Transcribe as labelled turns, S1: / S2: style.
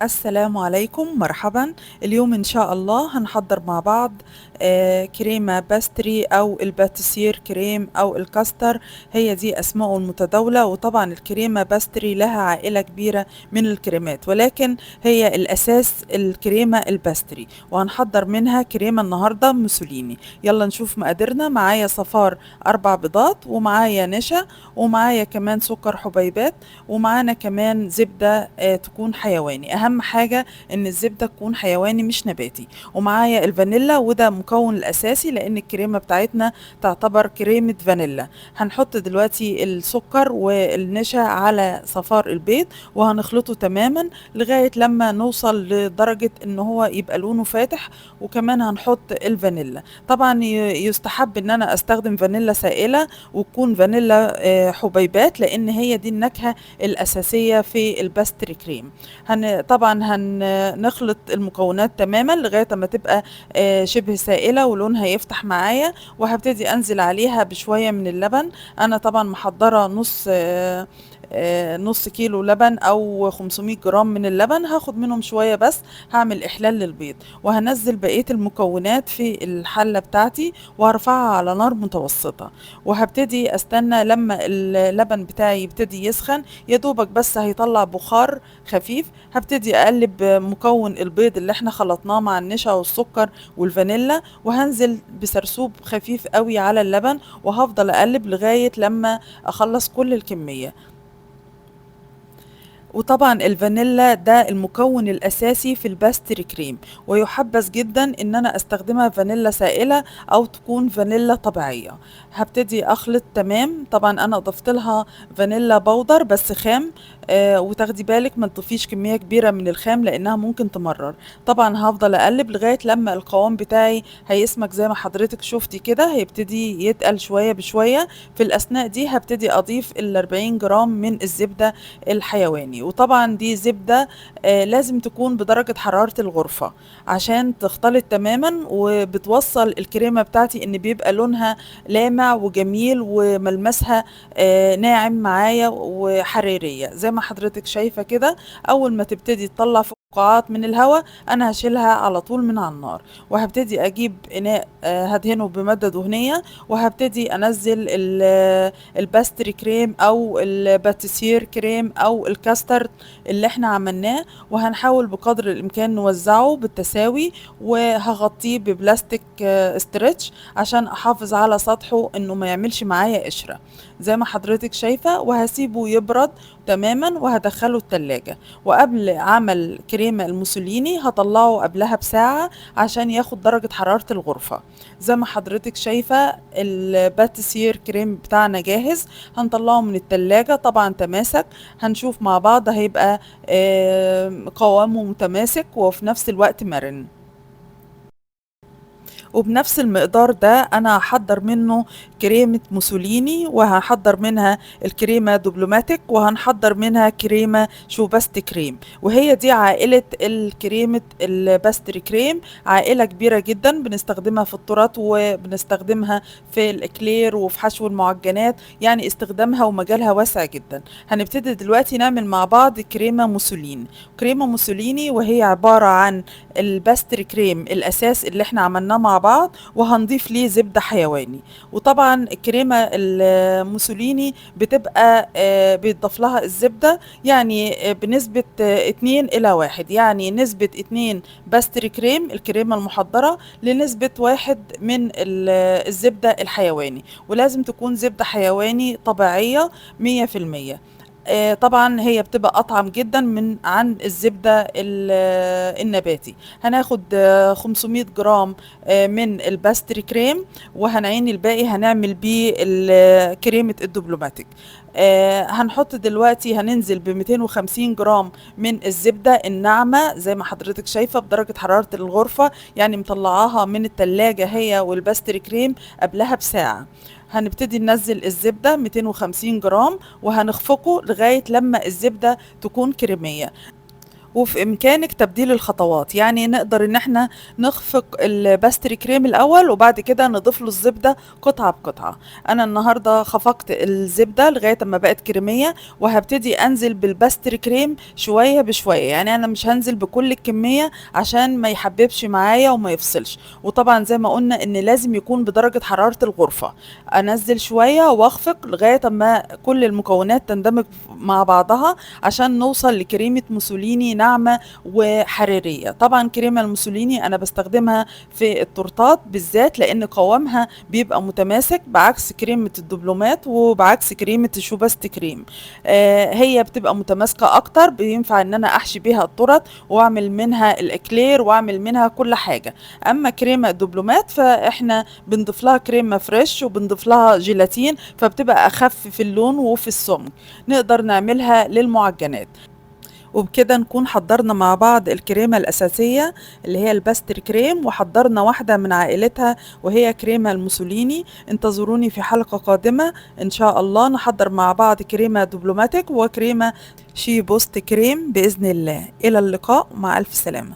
S1: السلام عليكم، مرحبا. اليوم إن شاء الله هنحضر مع بعض كريمة pastry أو ال pâtissière crème أو الكاستر، هي دي أسمائه المتداولة. وطبعا الكريمة pastry لها عائلة كبيرة من الكريمات، ولكن هي الأساس الكريمة ال pastry، وهنحضر منها كريمة النهاردة موسوليني. يلا نشوف مقاديرنا. معايا صفار 4 بيضات، ومعايا نشا، ومعايا كمان سكر حبيبات، ومعانا كمان زبدة تكون حيواني. أهم حاجة إن الزبدة تكون حيواني مش نباتي. ومعايا الفانيلا، وده مكون الأساسي لأن الكريمة بتاعتنا تعتبر كريمة فانيلا. هنحط دلوقتي السكر والنشا على صفار البيض، وهنخلطه تماما لغاية لما نوصل لدرجة إن هو يبقى لونه فاتح. وكمان هنحط الفانيلا. طبعا يستحب إن أنا أستخدم فانيلا سائلة وتكون فانيلا حبيبات، لأن هي دي النكهة الأساسية في ال pastry cream. طبعا هنخلط المكونات تماما لغاية ما تبقى شبه سائلة ولونها يفتح معايا. وهبتدي أنزل عليها بشوية من اللبن. أنا طبعا محضرة نص كيلو لبن أو 500 جرام من اللبن، هاخد منهم شوية بس، هعمل إحلال للبيض. وهنزل بقية المكونات في الحلة بتاعتي وهرفعها على نار متوسطة، وهبتدي أستنى لما اللبن بتاعي يبتدي يسخن، يا دوبك بس هيطلع بخار خفيف. هبتدي أقلب مكون البيض اللي احنا خلطناه مع النشا والسكر والفانيلا، وهنزل بسرسوب خفيف قوي على اللبن، وهفضل أقلب لغاية لما أخلص كل الكمية. وطبعا الفانيلا ده المكون الأساسي في ال pastry cream، ويحبذ جدا إن أنا أستخدمها فانيلا سائلة أو تكون فانيلا طبيعية. هبتدي أخلط تمام. طبعا أنا أضفت لها فانيلا powder بس خام، وتاخدي بالك ما تضيفيش كمية كبيرة من الخام لأنها ممكن تمرر. طبعا هفضل أقلب لغاية لما القوام بتاعي هيسمك زي ما حضرتك شفتي كده، هيبتدي يتقل شوية بشوية. في الأثناء دي هبتدي أضيف ال 40 جرام من الزبدة الحيواني. وطبعا دي زبدة لازم تكون بدرجة حرارة الغرفة عشان تختلط تماما، وبتوصل الكريمة بتاعتي ان بيبقى لونها لامع وجميل وملمسها ناعم معايا وحريرية زي ما حضرتك شايفة كده. اول ما تبتدي تطلع فقاعات من الهواء انا هشيلها على طول من على النار، وهبتدي اجيب اناء، هدهنه بمادة دهنية، وهبتدي انزل ال pastry cream او ال pâtissière crème او الكاسترد اللي احنا عملناه، وهنحاول بقدر الامكان نوزعه بالتساوي، وهغطيه ببلاستيك stretch عشان احافظ على سطحه انه ما يعملش معايا قشرة زي ما حضرتك شايفة. وهسيبه يبرد تماما وهدخله التلاجة. وقبل عمل كريمة الموسوليني هطلعه قبلها بساعة عشان ياخد درجة حرارة الغرفة. زي ما حضرتك شايفة ال pâtissière crème بتاعنا جاهز، هنطلعه من التلاجة. طبعا تماسك، هنشوف مع بعض هيبقى قوامه متماسك وفي نفس الوقت مرن. وبنفس المقدار ده انا هحضر منه كريمة موسوليني، وهحضر منها الكريمة دبلوماتيك، وهنحضر منها كريمة choux paste crème. وهي دي عائلة الكريمة ال pastry crème، عائلة كبيرة جدا بنستخدمها في التورت وبنستخدمها في الإكلير وفي حشو المعجنات، يعني استخدامها ومجالها واسع جدا. هنبتدي دلوقتي نعمل مع بعض كريمة موسوليني. كريمة موسوليني وهي عبارة عن ال pastry cream الأساس اللي احنا عملناه مع بعض، وهنضيف ليه زبدة حيواني. وطبعا الكريمة الموسوليني بتبقى بيتضاف لها الزبدة بنسبة 2 إلى 1، يعني نسبة 2 pastry cream الكريمة المحضرة لنسبة 1 من الزبدة الحيواني، ولازم تكون زبدة حيواني طبيعية مية في المية. طبعا هي بتبقى أطعم جدا من عن الزبدة النباتي. هناخد 500 جرام من ال pastry cream، وهنعين الباقي هنعمل بيه كريمة الدبلوماتيك. هنحط دلوقتي، هننزل ب 250 جرام من الزبدة الناعمة زي ما حضرتك شايفة بدرجة حرارة الغرفة، يعني مطلعاها من التلاجة هي وال pastry cream قبلها بساعة. هنبتدي ننزل الزبدة 250 جرام، وهنخفقه لغاية لما الزبدة تكون كريمية. وفي إمكانك تبديل الخطوات، يعني نقدر إن احنا نخفق ال pastry cream الأول وبعد كده نضيف له الزبدة قطعة بقطعة. أنا النهاردة خفقت الزبدة لغاية ما بقت كريمية، وهبتدي أنزل بال pastry cream شوية بشوية، يعني أنا مش هنزل بكل الكمية عشان ما يحببش معايا وما يفصلش. وطبعا زي ما قلنا إن لازم يكون بدرجة حرارة الغرفة. أنزل شوية وأخفق لغاية ما كل المكونات تندمج مع بعضها عشان نوصل لكريمة موسوليني ناعمة وحريرية. طبعا كريمة الموسوليني أنا بستخدمها في التورتات بالذات لأن قوامها بيبقى متماسك بعكس كريمة الدبلومات وبعكس كريمة ال choux paste cream. هي بتبقى متماسكة أكتر، بينفع إن أنا أحشي بيها التورت وأعمل منها الإكلير وأعمل منها كل حاجة. أما كريمة الدبلومات فإحنا بنضيف لها كريمة fresh وبنضيف لها جيلاتين، فبتبقى أخف في اللون وفي السمك، نقدر نعملها للمعجنات. وبكده نكون حضرنا مع بعض الكريمة الأساسية اللي هي ال pastry cream، وحضرنا واحدة من عائلتها وهي كريمة الموسوليني. انتظروني في حلقة قادمة إن شاء الله نحضر مع بعض كريمة دبلوماتيك وكريمة choux paste cream بإذن الله. إلى اللقاء، مع ألف سلامة.